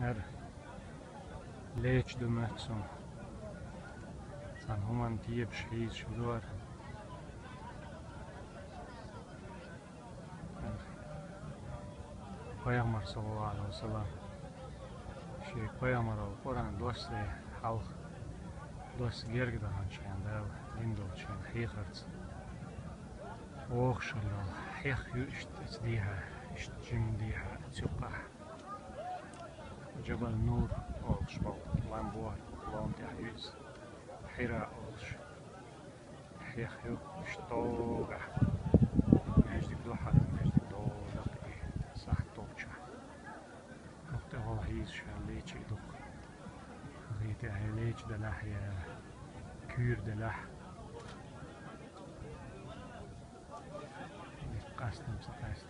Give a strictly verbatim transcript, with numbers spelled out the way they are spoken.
Ара леча ду моьтту суна. Цхьана хӀуманна тебаш хьийзаш ду ара. Пайхамар, саллаллаху Ӏалайхи ва саллам, шен пайхамаралла Къуръан доссале хьалха, досса герга даханчу хенахь Дала дина долчу шен хьехарца вогӀуш хилла йолу хьех ю иштта оцу дехьа, иштта жимма дехьа оцу юккъехь. Джабал Нур олуш болу лам бу, лам тӀехь ю иза, Хьира олуш. Хьех ю, иштта догӀу. Маьждиг ду хьан, маьждиг догӀу даккхий, сахьт долчохь. Оха тӀехула хьийзаш аьлла лечий дукха. ГӀийта хье леча делахь я куьйра делахь. Къастам ца къаьста.